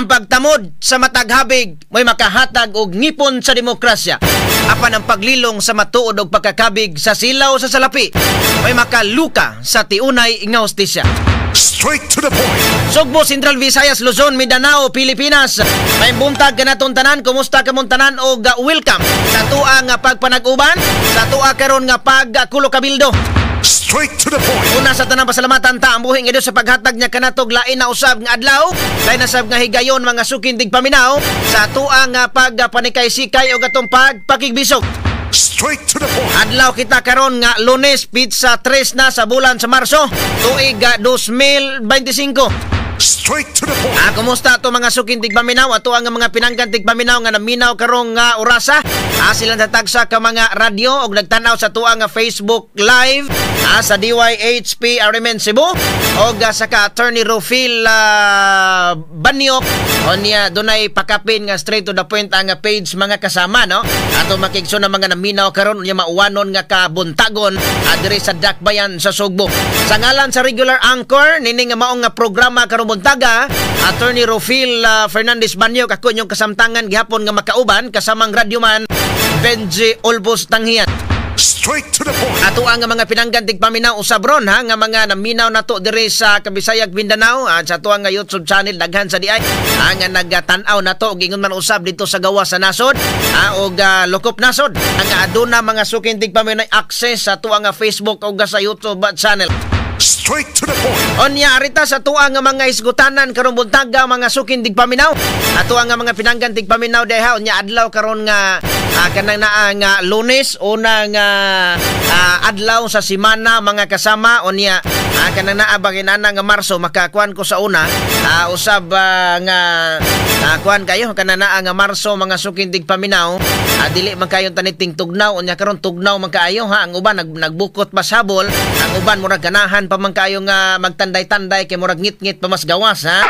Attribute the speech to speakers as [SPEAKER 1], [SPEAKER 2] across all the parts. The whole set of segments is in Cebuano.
[SPEAKER 1] Ang pagtamod sa mataghabig mo'y makahatag og ngipon sa demokrasya. Apan ang paglilong sa matuod og pagkakabig sa silaw sa salapi mo'y makaluka sa tiunay nga hustisya.
[SPEAKER 2] Straight to the point.
[SPEAKER 1] Sugbo, Central Visayas, Luzon, Mindanao, Pilipinas. May buntag kanaton tanan, kumusta kamong tanan og welcome sa tuwa nga pagpanag-uban, sa tuwa karon nga pagkulo kabildo.
[SPEAKER 2] Straight to the point.
[SPEAKER 1] Una sa tanang pasalamatan ta ang buhi nga Dios sa paghatag niya kanatog lain na usab nga adlaw, lain na sab nga higayon mga sukindig paminaw sa tuwa nga pagpanikay-sikay og atong pagpakigbisog.
[SPEAKER 2] Straight to the point.
[SPEAKER 1] Adlaw kita karon nga Lunes, pizza 3 na sa bulan sa Marso, tuig 2025.
[SPEAKER 2] Straight to the point.
[SPEAKER 1] Ah, kumusta ato mga suking tigpaminaw ato ang mga pinanggan tigpaminaw nga naminaw karong nga orasa. Ah, silang tatagsa ka mga radyo og nagtan-aw sa tuang nga Facebook Live sa DYHP RMN Cebu og sa ka Attorney Rufil Banyok unya dunay pakapin nga straight to the point ang page mga kasama, no. Ato makigso na mga naminaw karon unya mauwanon nga kabuntagon diri sa Dakbayan sa Sugbo. Sa ngalan sa regular anchor nining nga maong nga programa karong buntaga, Attorney Rufil Fernandez Banyok, ako inyong kasamtangan gihapon nga makauban kasamang radyoman Benji Olbos Tanghian.
[SPEAKER 2] Straight to the point.
[SPEAKER 1] Ato ang mga pinanggan tigpaminaw usab ron ha nga mga naminaw nato diri sa Kabisayag Mindanao at sa ato ang YouTube channel daghan sa diay nga nagtan-aw nato og ingon man usab dito sa gawas sa nasod og lokop nasod ang aduna mga suking tigpaminaw access sa ato ang Facebook og sa YouTube channel.
[SPEAKER 2] Straight to the point.
[SPEAKER 1] Onya arita sa tuwa nga mga isgutanan karong buntaga mga suking tigpaminaw. Ato ang mga pinanggan tigpaminaw diha unya adlaw karon nga kanang naa nga Lunes, una nga adlaw sa semana mga kasama unya kanang naa ba kinana nga Marso makakuan ko sa una usab nga kuan kayo kanang naa nga Marso mga suking tigpaminaw dili man kayo taniting tugnaw unya karon tugnaw man kaayo ha ang uban nagbukot pa sabol ang uban murag ganahan pa man kayo nga magtanday-tanday kay murag ngit-ngit pa mas gawas ha.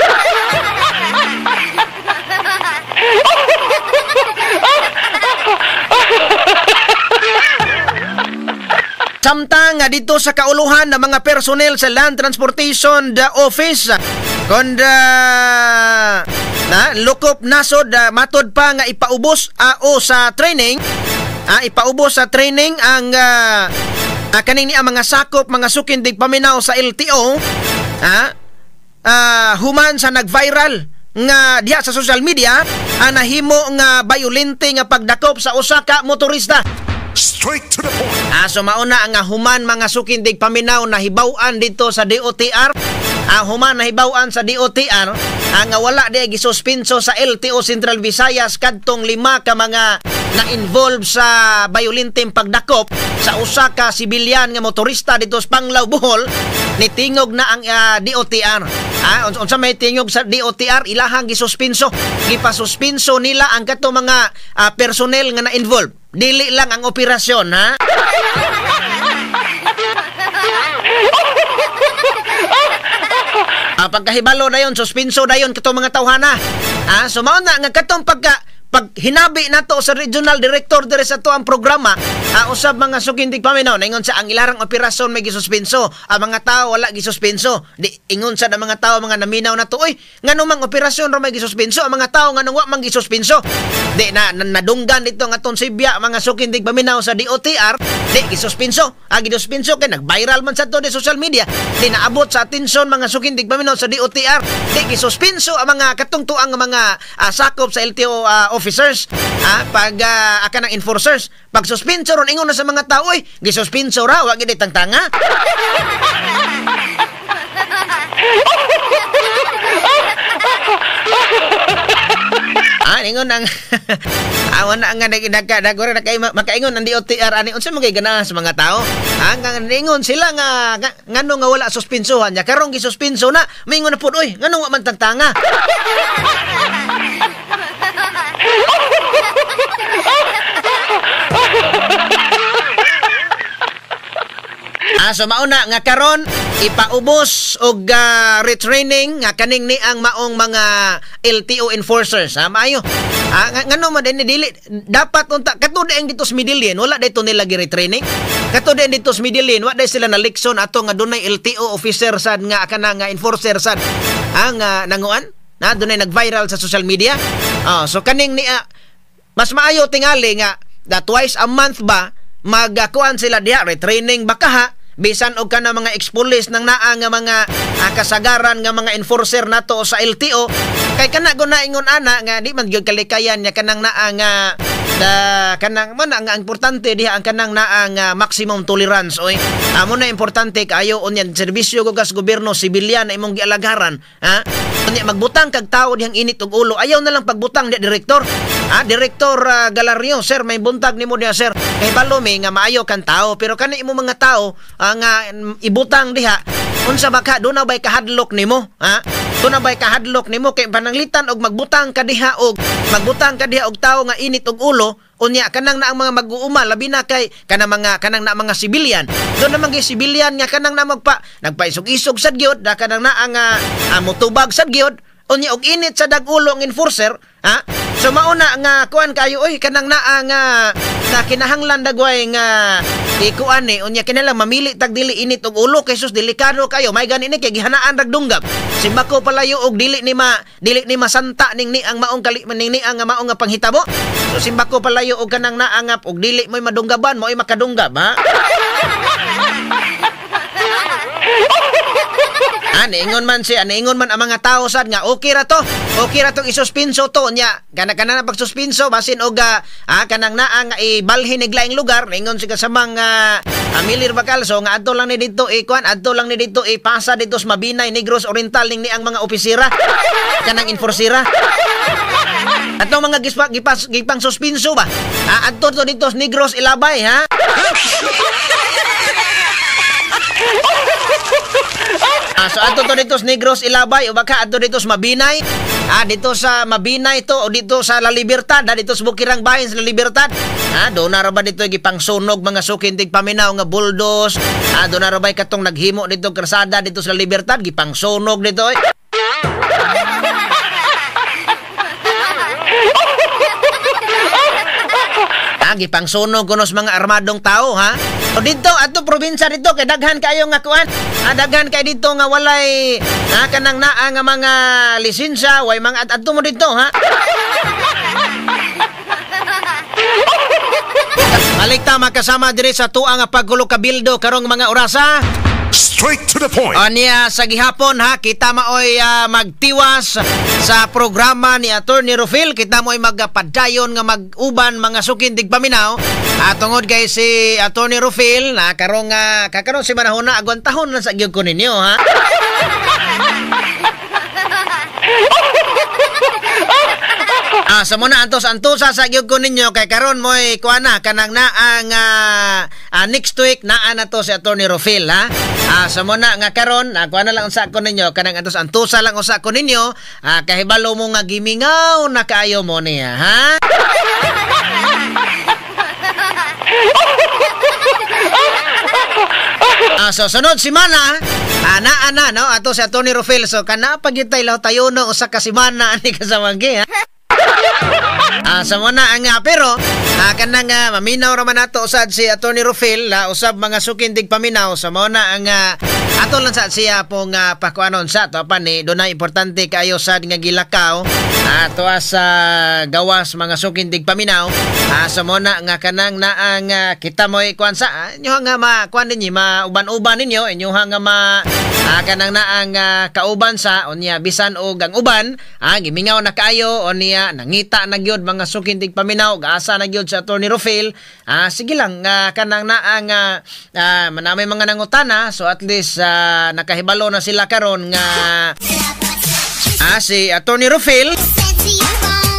[SPEAKER 1] Samtang dito sa kauluhan ng mga personnel sa Land Transportation the Office konda na lukop nasod matod pa nga ipaubos o sa training ipaubos sa training ang kaning ni ang mga sakop mga sukindig paminaw sa LTO human sa nag-viral nga diha sa social media ang nahimo nga bayolente nga pagdakop sa usa ka motorista.
[SPEAKER 2] Straight to the point.
[SPEAKER 1] So mauna ang human mga sukindig paminaw na hibaw-an dito sa DOTR. Human na hibaw-an sa DOTR ang wala di gisuspenso sa LTO Central Visayas kadtong 5 ka mga na-involve sa bayolenteng pagdakop sa usa ka sibilyan nga motorista dito sa Panglao, Bohol. Nitingog na ang DOTR. Unsa may tingog sa DOTR, ilahang gisuspenso. Gipasuspenso nila ang kadtong mga personnel nga na-involve. Dili lang ang operasyon, ha? Pagkahibalo na yun, suspenso na yun katong mga tawhana. So mao na nga katong pag hinabi nato sa regional director diri sa to ang programa, usab mga sukindig paminaw, naingon sa ang ilarang operasyon may gisuspenso, ang mga tao wala gisuspenso. Di ingon sa mga tao mga naminaw nato, oy, ngano mang operasyon ra may gisuspenso, ang mga tao nganong wa mang gisuspenso. Di na nadunggan dito nga atong sibya mga sukindig paminaw sa DOTR, di gisuspenso. Ang gisuspenso kay nag-viral man sa to di social media. Di naabot sa atensyon mga sukindig paminaw sa DOTR, di gisuspenso ang mga katungtuang mga sakop sa LTO officers, pag aka ng enforcers, pag suspenso ron ingon na sa mga tao, oy, gisuspenso ra, wa gid tangtanga. Ingon ang awan na nga makaingon ang DOTR ani unsa man kay ganahan sa mga tao. Ang ingon sila nga ngano nga wala suspensohan nya karon gisuspenso na, mingon na pud, oy, ngano wa man tangtanga. So mauna nga karon ipaubos og retraining nga kaning ni ang maong mga LTO enforcers ha maayo. Ngano man din dili dapat unta kato ang dito sa Medellin wala dito nila gi-retraining. Kato din dito sa Medellin wa day sila na lekson ato nga dunay LTO officer sad nga kana nga enforcer sad ang nanguan. Na dunay nag-viral sa social media. So kaning ni mas maayo tingali nga da twice a month ba magkuan sila diha, retraining ba kaha, bisan og kana mga ex-police nang naa nga mga kasagaran nga mga enforcer nato sa LTO, kay kana go naingon ana nga di man gyud kalikayan nya kanang naa nga da kanang mo na nga importante diha ang kanang naa nga maximum tolerance oy. Amo na importante kaayo unya serbisyo ko kas gobyerno, sibilyan na imong gialagaran, ha. Unya magbutang kag tawo dihang init og ulo, ayaw na lang pagbutang diha direktor. Ha, Direktor Galario, sir, may buntag nimo diha, sir. Kay balo mi nga maayo kan tao, pero kani imo mga tao nga ibutang diha, unsa ba ka do na bay kahadlok nimo, ha? Do na bay kahadlok nimo kay pananglitan og magbutang ka diha og magbutang ka diha og tawo nga init og ulo, unya kanang na ang mga mag-uuma labi na kay kanang mga kanang na mga sibilyan. Do na man gyud sibilyan nga kanang na magpa nagpaisog-isog sad gyud, da kanang na ang motubag sad gyud, unya og init sa dag-ulo ang enforcer, ha? So mauna nga kuan kayo oy kanang naa nga na kinahanglan dagway nga ikuan ni unya kinahanglan mamili tag dili init og ulo kay sus delikado kayo may gani ni kay gihanaan rag dunggab. Simbako palayo og dili ni masanta ning ni ang maong kali ning ni ang maong nga panghitabo. So simbako palayo og kanang naangap og dili moy madunggaban moy makadunggab, ha. Niingon man siya, niingon man ang mga tao sad nga okay ra to. Okay ra tong isuspinso to nya. Kana kana na pagsuspinso basin og kanang naa nga ibalhin ig laing lugar, niingon si kasamang Milir Bacalso nga adto lang ni didto ikuan, adto lang ni didto ipasa didto sa Mabinay, Negros Oriental ning ni ang mga opisira kanang enforcera. Atong mga gipang suspinso ba? Adto to didto sa Negros Ilabay, ha. So adto to dito sa Negros Ilabay o baka adto dito sa Mabinay. Dito sa Mabinay to o dito sa La Libertad, dito sa Bukirang Bahin sa La Libertad. Doon na ra ba dito gipangsunog mga sukintig paminaw nga buldos. Doon na ra ba katong naghimo dito krasada dito sa La Libertad gipangsunog dito. Gipangsunog kuno sa mga armadong tao, ha. O dito adto probinsya dito kay daghan kayo nga kuan. Daghan kay dito nga walay kanang naa nga mga lisensya, way mga adto mo dito, ha. Balik ta makasama diri sa tuang nga paghulo kabildo karong mga orasa.
[SPEAKER 2] Straight to the point.
[SPEAKER 1] Aniya sa gihapon, ha, kita maoy magtiwas sa programa ni Attorney Rufil, kita mo'y magpadayon nga mag-uban mga sukindig paminaw. Tungod kay si Attorney Rufil na karong kakaron si manahona agon tahon na sa gyud ko ninyo, ha. Sa muna antos-antosa sa gyud ko ninyo kay karon mo'y kuan na kanang naang next week naa na to si Attorney Rufil, ha. Sa muna nga karon kuan na lang unsa ko ninyo kanang antos-antosa lang usa ko ninyo, kahibalo mo nga gimingaw na kaayo mo niya, ha. So sunod semana ana no ato si Attorney Rufil, so kana pagyud tay law tayo no usa ka semana ani kasamanggi, ha. Sa muna ang pero kanang maminaw ra man nato usad si Attorney Rufil, usab mga sukindig paminaw sa muna ang ato lang sa siya pong pakuanon sa to pa ni dunay importante kaayo sad nga gilakaw ato sa gawas mga sukindig paminaw. Sa muna nga kanang naang kita moy kuan sa inyo nga makuan ninyo mauban-uban ninyo inyo nga ma kanang naang kauban sa unya bisan og ang uban gimingaw na kaayo unya nangita na gyud mga sukindig paminaw gaasa na gyud sa Attorney Rufil. Sige lang kanang naang manamay mga nangutana, so at least nakahibalo na sila karon nga si Attorney Rufil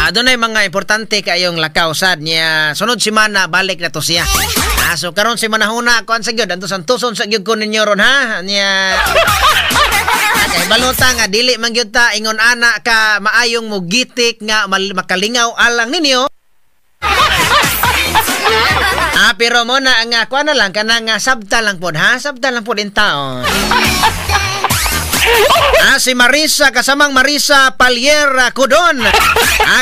[SPEAKER 1] adunay mga importante kayong lakaw sad niya sunod semana balik na to siya. So karon si manahuna kuan sa gyud antos-antoson sa gyud ko ninyo ron, ha. Niya kay balota nga dili man gyud ta ingon ana ka maayong mugitik nga makalingaw alang ninyo. Pero mo na nga kuan na lang kanang sabta lang pod, ha. Sabta lang pod in taon. Si Marisa kasamang Marisa Palier Codon.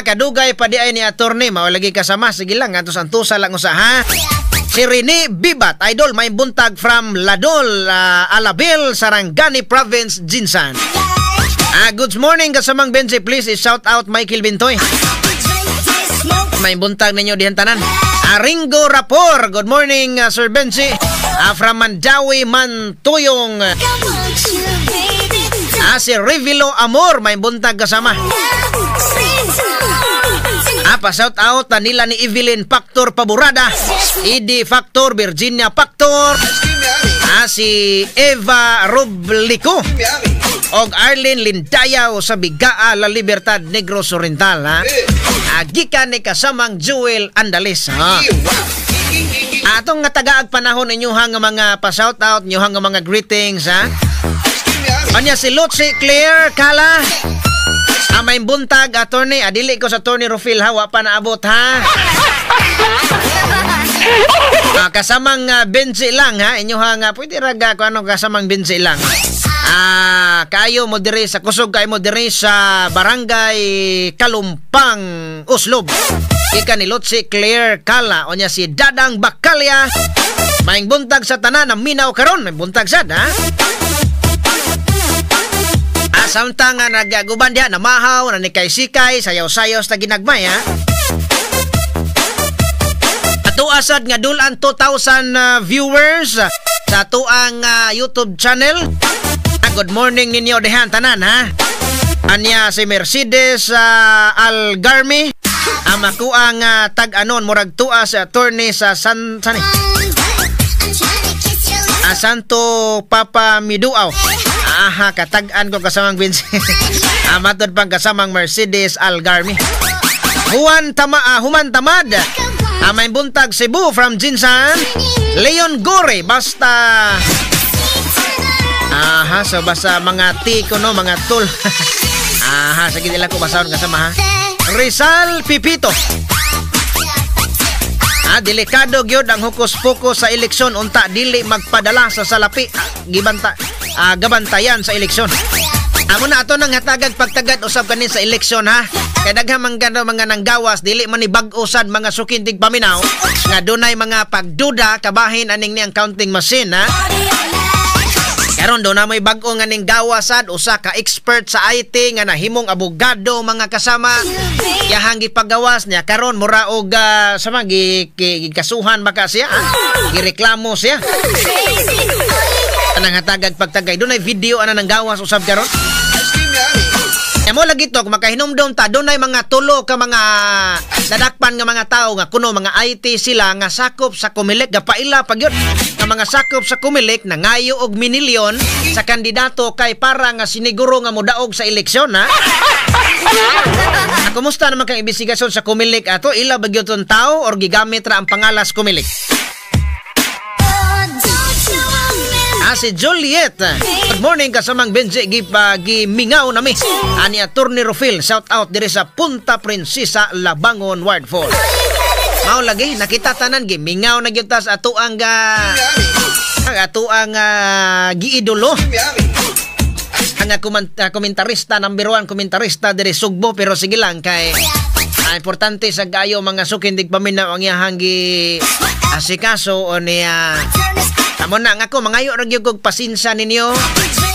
[SPEAKER 1] Kadugay pa di ay ni attorney mao lagi kasama, sige lang antos-antosa lang usa, ha. Si Rene Bibat, idol may buntag from Ladol, Alabel, Sarangani Province, Jinsan. Good morning kasamang Benji, please shout out Michael Bintoy. May buntag ninyo dihan tanan. Ringo Rapor, good morning Sir Benji. From Mandawi, Mantuyong. Si Revilo Amor, may buntag kasama. Pa shout out nila ni Evelyn Factor Paborada, Edie Factor, Virginia Factor. Si Eva Roblico og Arlene Lindayaw sa Bigaa, La Libertad, Negros Oriental, ha. Gikan ni kasamang Jewel Andales, ha. Atong nga tagaag panahon inyohang nga mga pa-shout out, inyohang nga mga greetings, ha. Anya si Lucy Claire Kala. May buntag attorney, adili ko sa attorney Rufil ha, wa pa naabot ha. Kasamang Benji lang ha, inyohang pwede raga ko ano kasamang Benji lang. Kayo mo diri sa kusog kayo mo diri sa Barangay Kalumpang, Oslob. Ika ni Lotsi Claire Kala, onya si Dadang Bakalya. Maing buntag sa tanan ang minaw karon, may buntag sad ha. Samtang nga nagaguban diha namahaw na ni kay sikay sayaw-sayaw sa ginagmay ha. Ato asad nga dulan 2,000 viewers sa atuang YouTube channel. Good morning ninyo dihan tanan ha. Anya si Mercedes Algarmi ang makuang tag-anon murag tua sa attorney sa Santo Papa Miduaw. Aha, katag-an ko kasamang Vince. Matod pang kasamang Mercedes Algarmi. Juan Tama, Human Tamad. May buntag Cebu from Jinsan. Leon Gore, basta. Aha, so basta mga tiko no, mga tul. Aha, sige nila ko basahon kasama ha. Rizal Pipito. Delikado gyud ang hukus-pokus sa eleksyon unta dili magpadala sa salapi gibanta gabantayan sa eleksyon. Amo na ato nang hatagag pagtagad usab kanin sa eleksyon ha. Kay daghan man gano mga nanggawas dili man ni bag-o sad mga sukintig paminaw nga dunay mga pagduda kabahin aning niyang counting machine ha. Karon do na may bag-o nga ning gawas sad usa ka expert sa IT nga nahimong abogado mga kasama. Yahang gipagawas niya karon mura og sama gikasuhan baka siya, gireklamo siya. Anang hatagag pagtagay dunay video ana nang gawas usab karon. Emo lagi to makahinumdom ta dunay mga tulo ka mga nadakpan nga mga tawo nga kuno mga IT sila nga sakop sa Comelec gapaila pa gyud nga mga sakop sa Comelec nangayo og minilyon sa kandidato kay para nga siniguro nga modaog sa eleksyon ha. Kumusta naman kang imbestigasyon sa Comelec ato ila ba gyud tong tawo or gigamit ra ang pangalas Comelec? Si Juliet. Good morning kasamang Benji gimingaw nami. Ani Attorney Rufil, shout out diri sa Punta Princesa, Labangon, Ward 4. Mao lagi nakita tanan gimingaw na gyud ta sa atoang giidolo. Ang komentarista number 1 komentarista diri Sugbo, pero sige lang kay importante sa gayo mga sukindig paminaw ang iyahang gi asikaso o niya. Amo na nga ako mangayo ra gyud kog pasinsa ninyo.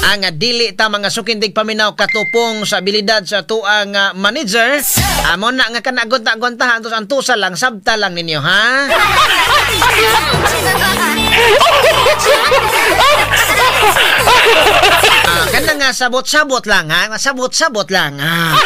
[SPEAKER 1] Ang dili ta mga sukindig paminaw katupong sa abilidad sa tuang manager. Amo na nga kanagonta-gonta antos antusa lang sabta lang ninyo ha. Kana nga sabot-sabot lang ha, sabot-sabot lang ha.